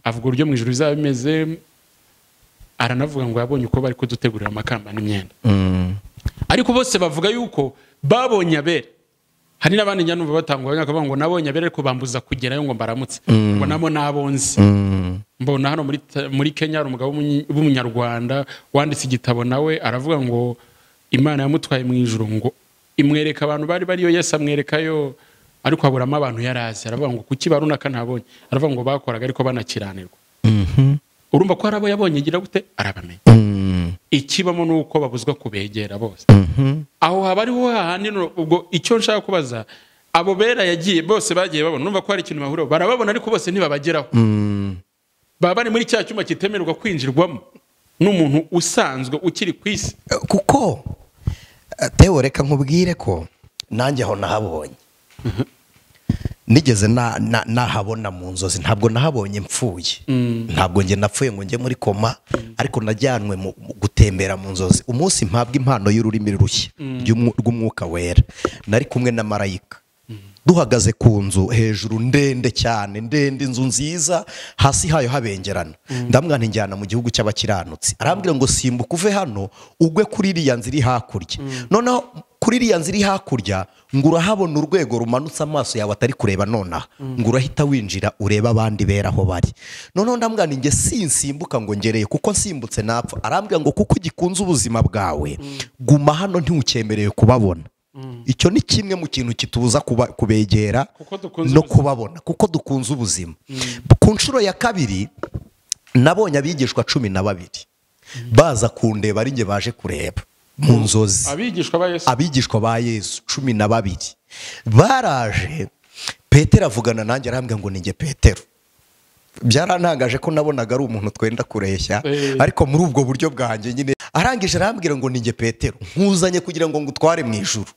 avuga uburyo mu ijuru bizaba bimeze, aranavuga ngo yabonye uko bari kudutegurira amakamba n'imyenda. Ariko bose bavuga yuko babonye abera. Hari n'abandi nyanumva batangwa bakavuga ngo nabonye abera ariko bambuza kugerayo ngo mbaramutse, ngo namo nabonze. Mbona hano muri Kenya hari umugabo w'umunyarwanda wanditse igitabo nawe aravuga ngo Imana yamutwaye mu ijuru, ngo Imwereka abantu bari bariyo, Yesu amwerekayo, ariko haburamo abantu yarazi. Aravuga ngo kuki barunaka ntabonye? Aravuga ngo bakoraga ariko banakiranirwa. Urumva ko arabo yabonye igira gute? Arabamenya. Ikibamo nuko babuzwa kubegera bose. Aho haba ariho hahandi. Ubwo icyo nshaka kubaza, abo bera yagiye bose bagiye babona, urumva ko hari ikintu bahuriraho, barababona ariko bose ntibabageraho. Baba bari muri cya cyumba kitemererwa kwinjirwamo n'umuntu usanzwe ukiri ku isi. Kuko Theo, reka nkubwire ko nanjye aho nahabonye, nigeze nahabona mu nzozi. Ntabwo nahabonye mpfuye, ntabwo njye napfuye ngo njye muri koma, ariko najyanwe mu gutembera mu nzozi. Umunsi mpabwa impano y'ururimi rushya rw'umwuka wera, nari kumwe na marayika, duhagaze ku nzu hejuru ndende cyane, ndende, inzu nziza, hasi hayo habengerana. Ndamwana njyana mu gihugu cy'abakiranutsi, arambwira ngo simbuka uve hano ugwe kuri iriya nzu iri hakurya. Noneho kuri iriya nzu iri hakurya ngo urahabona urwego rumanutse amaso yawe atari kureba nonaha, ngo urahita winjira urebe abandi bera aho bari. Noneho ndamwana njye sinsimbuka ngo ngereye, kuko nsimbutse napfa. Arambwira ngo kuko ugikunze ubuzima bwawe, guma hano ntiucyemerewe kubabona. Icyo ni kimwe mu kintu kitubuza kubegera no kubabona, kuko dukunze ubuzima. Ku nshuro ya kabiri nabonye abigishwa 12 baza kundeba, ari nge baje kureba mu nzozi. Abigishwa ba Yesu 12 baraje. Petero avugana nanjye, arambwira ngo ninjye Petero. Byarantangaje ko nabonaga ari umuntu twenda kureshya, ariko muri ubwo buryo bwanjye nyine. Arangije arambwira ngo ninjye Petero, nkuzanye kugira ngo ngutware mu ijuru.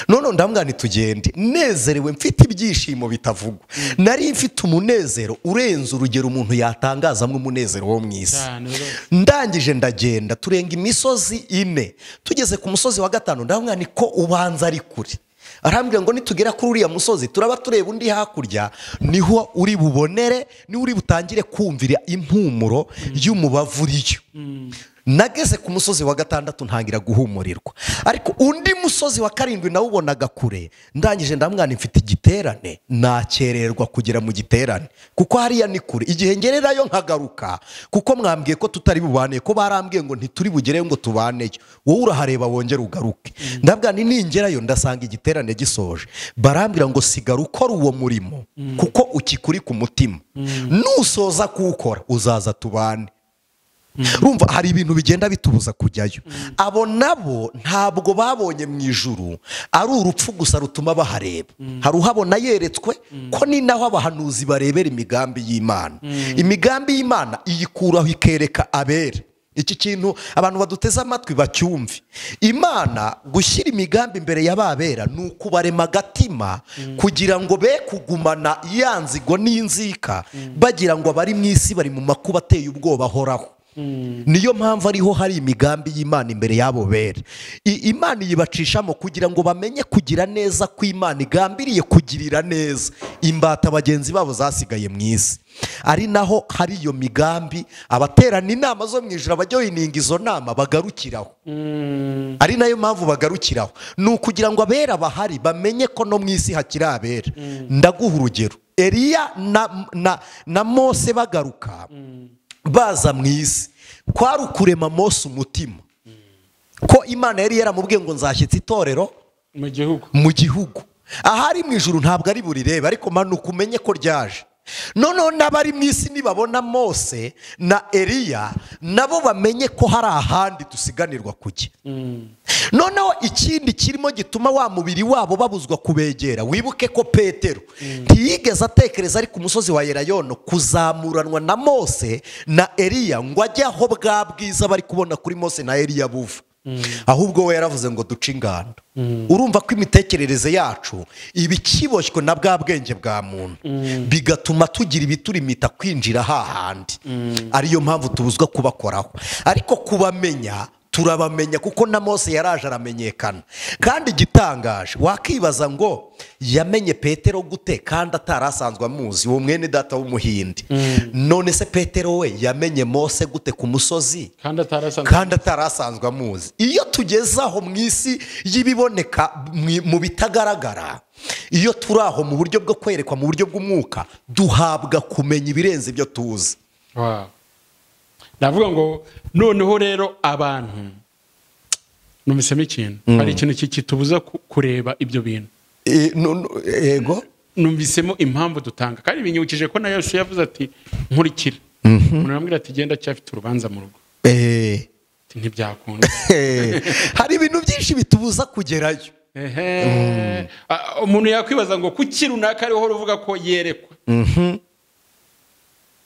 None ndamwira nti tugende, nezerewe mfite ibyishimo bitavugwa. Nari mfite umunezero urenze urugero umuntu yatangazamwe umunezero wo mu isi. Ndangije ndagenda, turenga imisozi 4, tugeze ku musozi wa 5, ndamwira nti ko ubanza ari kure. Arambwira ngo nitugera kuri uriya musozi turaba tureba undi hakurya, niho uri bubonere, niho uri butangire kumvira impumuro y'umubavu uriyo. Nageze ku musozi wa 6 ntangira guhumurirwa, ariko undi musozi wa 7 nawubonaga kure. Ndangije ndamwana mfite igiterane, nakererwa kugera mu giterane kuko hariya ni kure. Igihe ngererayo nkagaruka, kuko mwambwiye ko tutari bubane, ko barambwiye ngo ntituri bugere ngo tubaneyo, wowe urahareba wongere ugaruke. Ndabwa ni ningerayo ndasanga igiterane gisoje, barambwira ngo sigara ukora uwo murimo kuko ukikuri ku mutima, nusoza kuwukora uzaza tubane. Urumva hari ibintu bigenda bitubuza kujyayo. Abo nabo ntabwo babonye mu ijuru ari urupfu gusa rutuma bahareba. Hari uhabona yeretswe ko ni naho abahanuzi barebera imigambi y'Imana. Imigambi y'Imana iyikuraho ikereka abera. Iki kintu abantu baduteze amatwi bacyumve. Imana gushyira imigambi imbere y'ababera ni ukubarema agatima kugira ngo be kugumana yanzigo n'inzika, bagira ngo abari mu isi bari mu makuba ateye ubwoba ahoraho. Niyo mpamvu ariho hari imigambi y'Imana imbere yabo bera. Imana yibacishamo kugira ngo bamenye kugira neza kw'Imana igambiriye kugirira neza imbata bagenzi babo zasigaye mu isi. Ari naho hari iyo migambi abaterana inama zo mu ijuru abajyoyininga izo nama bagarukiraho. Ari nayo mpamvu bagarukiraho, ni ukugira ngo abera bahari bamenye ko no mu isi hakiri abera. Ndaguha urugero, Eliya na Mose bagaruka baza mu isi, kwari ukurema Mose umutima ko Imana yari yaramubwiye ngo nzashyitsa itorero mu gihugu. Ahari mu ijuru ntabwo ari burirebe, ariko manuka umenye ko ryaje. Noneho n'abari mu isi nibabona Mose na Eliya nabo bamenye ko hari ahandi dusiganirwa kujya. Noneho ikindi kirimo gituma wa mubiri wabo babuzwa kubegera, wibuke ko Petero ntiyigeze atekereza ari ku musozi wa Elayono kuzamuranwa na Mose na Eliya ngo ajye aho bwa bwiza bari kubona kuri Mose na Eliya buva. Ahubwo we yaravuze ngo duce ingando. Urumva ko imitekerereze yacu ibikiboshywe na bwa bwenge bwa muntu, bigatuma tugira ibiturimita kwinjira hahandi. Ariyo mpamvu tubuzwa kubakoraho, ariko kubamenya turabamenya kuko na Mose yaraje aramenyekana. Kandi igitangaje wakibaza ngo yamenye Petero gute kandi atarasanzwe amuzi, uwo mwene data w'umuhindi. None se Petero we yamenye Mose gute ku musozi kandi atarasanzwe amuzi? Iyo tugeze aho mu isi y'ibiboneka mu bitagaragara, iyo turi aho mu buryo bwo kwerekwa mu buryo bw'umwuka, duhabwa kumenya ibirenze ibyo tuzi. Ndavuga ngo noneho rero abantu Numvisemo ikintu, hari ikintu kitubuza kureba ibyo bintu. Yego, numvisemo impamvu dutanga, kandi binyibukije ko na Yesu yavuze ati nkurikira. Umuntu aramubwira ati genda cyafite urubanza mu rugo. Ntibyakunda. Hari ibintu byinshi bitubuza kugerayo. Umuntu yakwibaza ngo kuki runaka ariho uruvuga ko yerekwa.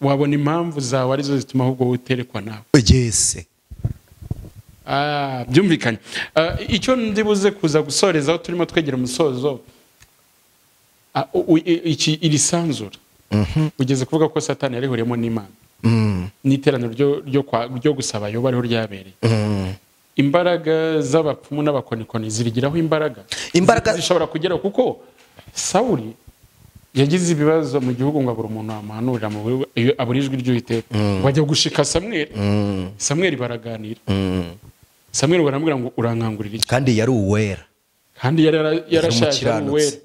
Wabona impamvu zawe arizo zituma ahubwo uterekwa nawe. Yes. Byumvikanye. Icyo ndibuze kuza gusorezaho turimo twegera umusozo, iki iri sanzura ugeze kuvuga ko Satani yarihuriyemo n'Imana n'iteraniro ryo gusaba Yobu ariho ryabereye. Imbaraga z'abapfumu n'abakonikoni zirigiraho imbaraga zishobora kugera, kuko Sawuli yagize ibibazo mu gihugu ngo abura umuntu wamuhanurira abura ijwi ry'Uwiteka, bajya gushika Samweli. Samweli baraganira, Samweli baramubwira ngo urankangurira iki, kandi yari uwera, kandi yarashaje ari uwera.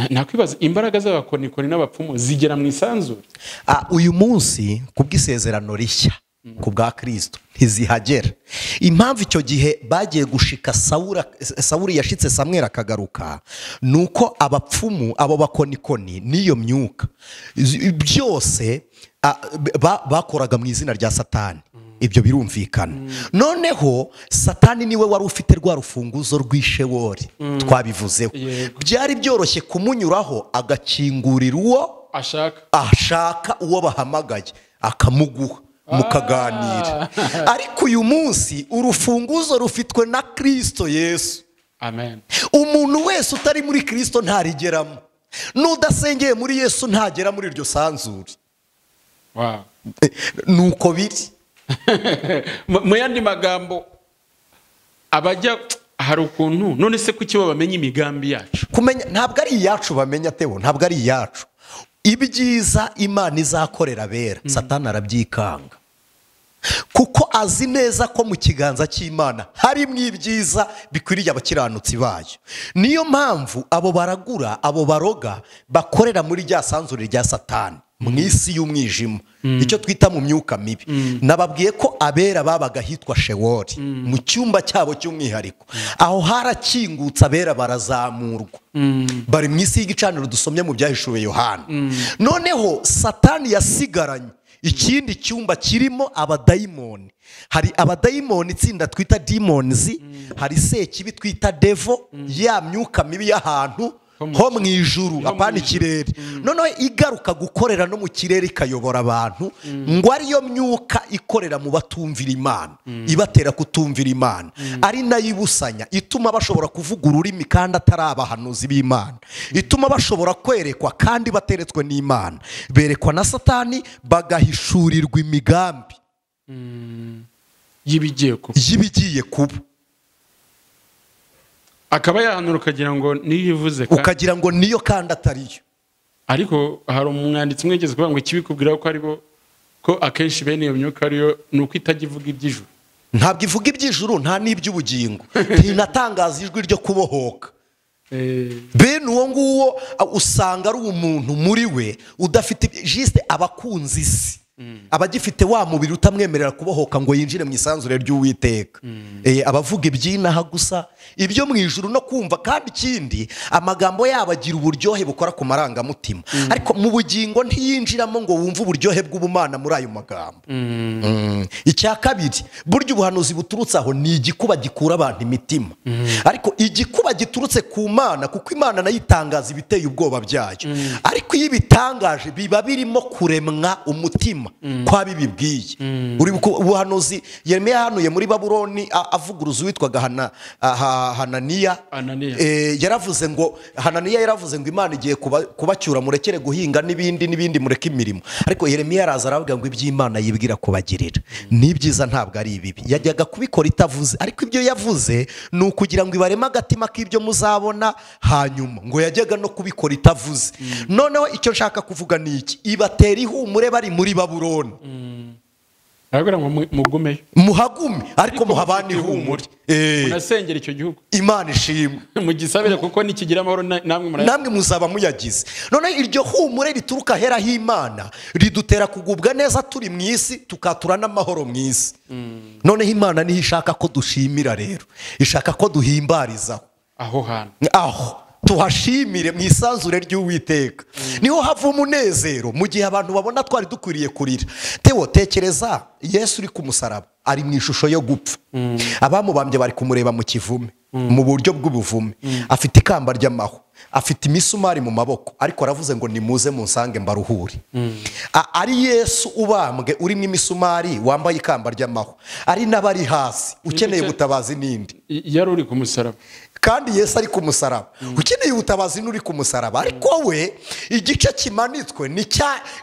Nakwibaza imbaraga z'abakonikoni n'abapfumu zigera mu isanzure. Uyu munsi kubw'isezerano rishya ku bwa Kristo ntizihagera. Impamvu icyo gihe bagiye gushika Sawuli yashitse Samweli akagaruka, nuko abapfumu abo bakonikoni n'iyo myuka byose bakoraga mu izina rya Satani. Ibyo birumvikana. Noneho Satani niwe wari ufite rwa rufunguzo rw'ishewori twabivuzeho. Byari byoroshye kumunyuraho agakingurira uwo ashaka, uwo bahamagaye akamuguha mukaganira. Ariko uyu munsi urufunguzo rufitwe na Kristo Yesu. Amen. Umuntu wese utari muri Kristo ntarigeramo, n'udasengeye muri Yesu ntagera muri iryo sanzure. Wow. Nuko biri. Mu yandi magambo abajya hari ukuntu none se kuki bo bamenya imigambi yacu? Kumenya ntabwo ari iyacu bamenya, Teo, ntabwo ari iyacu. Ibyiza Imana izakorera abera, Satani arabyikanga, kuko azi neza ko mu kiganza cy'Imana harimo ibyiza bikwiriye abakiranutsi bayo. Niyo mpamvu abo baragura, abo baroga bakorera muri rya sanzure rya Satani mu isi y'umwijima, icyo twita mu myuka mibi. Nababwiye ko abera babaga hitwa Shewori, mu cyumba cyabo cy'umwihariko. Aho harakingutse abera barazamurwa, bari mu isi y'igicaniro dusomye mu byahishuwe Yohana. Noneho Satani yasigaranye ikindi cyumba kirimo abadayimoni. Hari abadayimoni itsinda twita demons, hari sekibi twita devil, ya myuka mibi y'ahantu ho mu ijuru apana ikirere. Noneho igaruka gukorera no mu kirere ikayobora abantu, ngo ariyo myuka ikorera mu batumvira Imana, ibatera kutumvira Imana, ari nayo ibusanya, ituma bashobora kuvuga ururimi kandi atari abahanuzi b'Imana, ituma bashobora kwerekwa kandi bateretswe n'Imana, berekwa na Satani bagahishurirwa imigambi y'ibigiye kuba. Akaba yahanura ukagira ngo niyo ivuze, ukagira ngo niyo kandi atariyo. Ariko hari umwanditsi umwe yigeze kuvuga ngo ikibikubwira ko aribo, ko akenshi bene iyo myuka ariyo nuko itajya ivuga iby'ijuru. Ntabwo ivuga iby'ijuru, nta n'iby'ubugingo, ntinatangaza ijwi ryo kubohoka. Bene uwo nguwo usanga ari umuntu muri we udafite juste abakunzi isi, abagifite wa mubiri utamwemerera kubohoka ngo yinjire mu isanzure ry'Uwiteka. Abavuga iby'inaha gusa, ibyo mu ijuru no kumva. Kandi ikindi, amagambo yabo agira uburyohe bukora ku marangamutima, ariko mu bugingo ntiyinjiramo ngo wumve uburyohe bw'ubumana muri ayo magambo. Icya kabiri, burya ubuhanuzi buturutse aho ni igikuba gikura abantu imitima, ariko igikuba giturutse ku Mana, kuko Imana nayo itangaza ibiteye ubwoba byayo, ariko iyo ibitangaje biba birimo kuremwa umutima kwa bibibwiye. Uri ubuhanuzi Yeremiya yahanuye muri Babuloni avuguruza uwitwaga Hananiya. Yaravuze ngo Hananiya yaravuze ngo Imana igiye kubacyura murekere guhinga n'ibindi n'ibindi, mureke imirimo. Ariko Yeremiya araza aravuga ngo iby'Imana yibwira kubagirira ni byiza ntabwo ari ibibi. Yajyaga kubikora itavuze, ariko ibyo yavuze ni ukugira ngo ibareme agatima k'ibyo muzabona hanyuma. Ngo yajyaga no kubikora itavuze. Noneho icyo nshaka kuvuga ni iki: ibatera ihumure bari muri Babuloni. Arabwira ngo mugumeyo, muhagume ariko muhabane ihumure. Munasengera icyo gihugu, Imana ishimwe, mugisabire kuko nikigira amahoro namwe muzaba muyagize. None iryo humure rituruka hera h'Imana ridutera kugubwa neza turi mu isi, tukatura n'amahoro mu isi. Noneho Imana niyo ishaka ko dushimira rero, ishaka ko duhimbarizaho aho hantu, aho tuhashimire mu isanzure ry'Uwiteka. Niho hava umunezero mu gihe abantu babona twari dukwiriye kurira. Teo, tekereza Yesu uri ku musaraba ari mu ishusho yo gupfa, abamubambye bari kumureba mu kivume, mu buryo bw'ubuvume, afite ikamba ry'amahwa, afite imisumari mu maboko, ariko aravuze ngo nimuze munsange mbaruhure. Ari Yesu ubambwe urimo imisumari wambaye ikamba ry'amahwa, ari n'abari hasi ukeneye ubutabazi n'indi. Yari uri ku musaraba, kandi Yesu ari ku musaraba, ukeneye ubutabazi n'uri ku musaraba, ariko we igice kimanitswe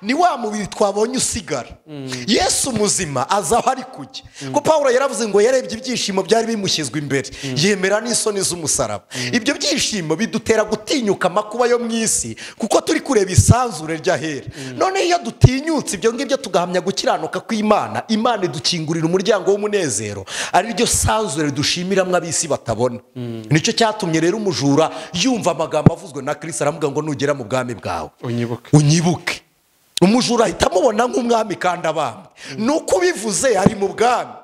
ni wa mubiri twabonye usigara. Yesu muzima azaho ari kujya, ko Pawulo yaravuze ngo yarebye ibyishimo byari bimushyizwe imbere, yemera n'isoni z'umusaraba. Ibyo byishimo bidutera gutinyuka amakuba yo mu isi, kuko turi kureba isanzure ry'ahera. None iyo dutinyutse ibyo ngibyo tugahamya gukiranuka kw'Imana, Imana idukingurira umuryango w'umunezero, ari ryo sanzure dushimiramo ab'isi batabona. Nicyo cyatumye rero umujura yumva amagambo avuzwe na Kristo, aramuga ngo nugera mu bwami bwawe unyibuke. Umujura ahita amubona nk'umwami kandi abambwe, nuko ubivuze ari mu bwami.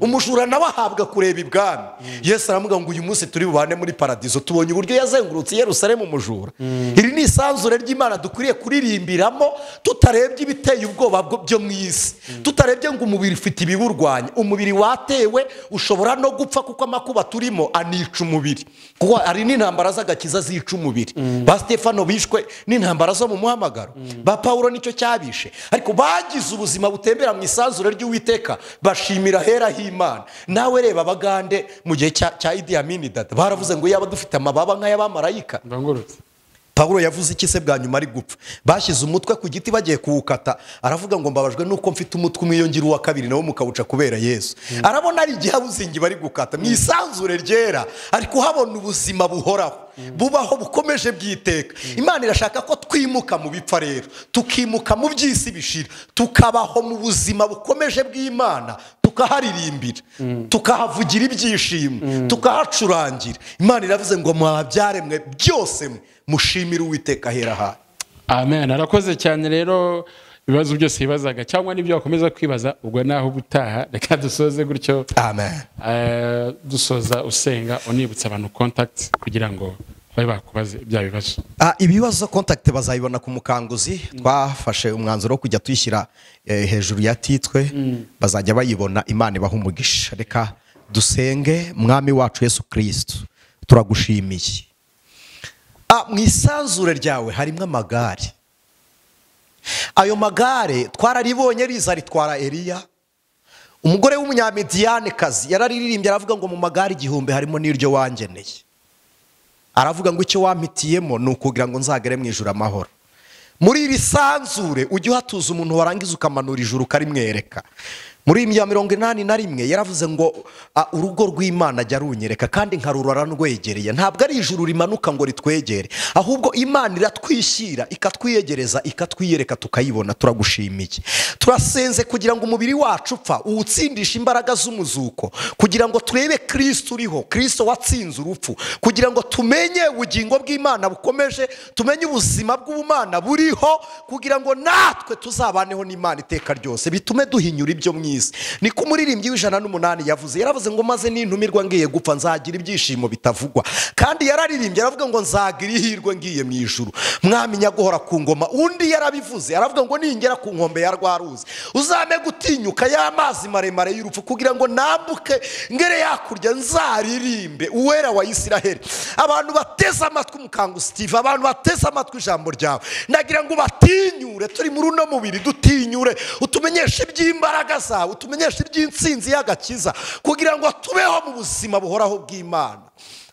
Umujura nawe ahabwa kureba ibwami. Yesu aramuga ngo uyu munsi turi bubane muri paradizo. Tubonye uburyo yazengurutse Yerusalemu umujura. Iri ni isanzure ry'Imana dukwiriye kuririmbiramo, tutarebye ibiteye ubwoba byo mu isi, tutarebye ngo umubiri ufite ibiwurwanya. Umubiri watewe ushobora no gupfa, kuko amakuba turimo anica umubiri, kuko ari n'intambara z'agakiza zica umubiri. Ba Stefano bishwe n'intambara zo mu muhamagaro, ba Pawulo nicyo cyabishe, ariko bagize ubuzima butembera mu isanzure ry'Uwiteka, bashimira hera h'Imana. Nawe reba abagande mu gihe cya Idi Amin Dada baravuze ngo yaba dufite amababa nk'ay'abamarayika. Pawulo yavuze iki se bwa nyuma ari gupfa? Bashyize umutwe ku giti bagiye kuwukata, aravuga ngo mbabajwe nuko mfite umutwe umwe iyo ngira uwa kabiri nawo mukawuca kubera Yesu. Arabona ari igihabuzingi bari gukata mu isanzure ryera, ari kuhabona ubuzima buhoraho, bubaho bukomeje bwiteka. Imana irashaka ko twimuka mu bipfa rero, tukimuka mu by'isi bishira, tukabaho mu buzima bukomeje bw'Imana, tukaharirimbira, tukahavugira ibyishimo, tukahacurangira. Imana iravuze ngo mwabyaremwe byose mushimire Uwiteka ahera hayo. Amen. Arakoze cyane rero ibibazo byose bibazaga cyangwa n'ibyo wakomeza kwibaza, ubwo naho ubutaha reka dusoze gutyo. Amen. Dusoza usenga unibutsa abantu contact kugira ngo babe bakubaze bya bibazo. Ibibazo contact bazayibona ku Mukanguzi. Twafashe umwanzuro wo kujya tuyishyira hejuru ya titwe, bazajya bayibona. Imana ibaha umugisha. Reka dusenge. Mwami wacu Yesu Kristo, turagushimiye. Mu isanzure ryawe harimo amagare. Ayo magare twararibonye riza ritwara Eliya. Umugore w'umunyamediyanekazi yararirimbye aravuga ngo mu magare 1000 harimo n'iryo wangeneye. Aravuga ngo icyo wampitiyemo ni ukugira ngo nzagere mu ijuru amahoro. Muri iri sanzure ujye uhatuza umuntu warangiza ukamanura ijuru ukarimwereka. Muri ya 81 yaravuze ngo urugo rw'Imana ajya runyereka kandi nkarurora ndwegereye. Ntabwo ari ijuru rimanuka ngo ritwegere, ahubwo Imana iratwishyira ikatwiyegereza ikatwiyereka tukayibona. Turagushimiye. Turasenze kugira ngo umubiri wacu upfa uwutsindishe imbaraga z'umuzuko, kugira ngo turebe Kristo uriho, Kristo watsinze urupfu, kugira ngo tumenye ubugingo bw'Imana bukomeje, tumenye ubuzima bw'Ubumana buriho, kugira ngo natwe tuzabaneho n'Imana iteka ryose, bitume duhinyura ibyo mu isi. Niko umuririmbyi w'108 yavuze, yaravuze ngo maze nintumirwa ngiye gupfa nzagira ibyishimo bitavugwa. Kandi yararirimbye aravuga ngo nzagira ihirwe ngiye mu ijuru, mwami nyaguhora ku ngoma. Undi yarabivuze aravuga ngo ningera ku nkombe ya rwaruzi uzame gutinyuka y'amazi maremare y'urupfu, kugira ngo nambuke ngere yakurya nzaririmbe uwera wa Isiraheli. Abantu bateze amatwi Mukanguzi TV, abantu bateze amatwi ijambo ryawe, ndagira ngo batinyure. Turi muri uno mubiri, dutinyure, utumenyeshe iby'imbaraga zawe, utumenyeshe iby'intsinzi y'agakiza, kugira ngo tubeho mu buzima buhoraho bw'Imana.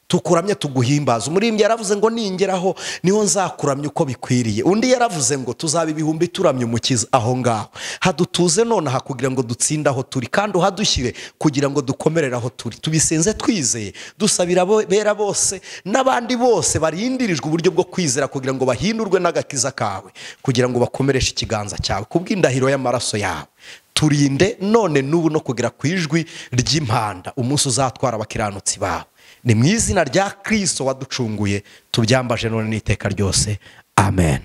Tukuramye tuguhimbaza. Umuririmbyi yaravuze ngo ningeraho niho nzakuramya uko bikwiriye. Undi yaravuze ngo tuzaba ibihumbi turamye umukiza. Aho ngaho hadutuze nonaha kugira ngo dutsinde aho turi, kandi uhadushyire kugira ngo dukomerere aho turi. Tubisenze twizeye, dusabira bera bose n'abandi bose barindirijwe uburyo bwo kwizera, kugira ngo bahindurwe n'agakiza kawe, kugira ngo bakomereshe ikiganza cyawe kubw'indahiro y'amaraso yawe. Turinde none n'ubu no kugera ku ijwi ry'impanda, umunsi uzatwara abakiranutsi bawe. Ni mu izina rya Kristo waducunguye tubyambaje none n'iteka ryose, amen.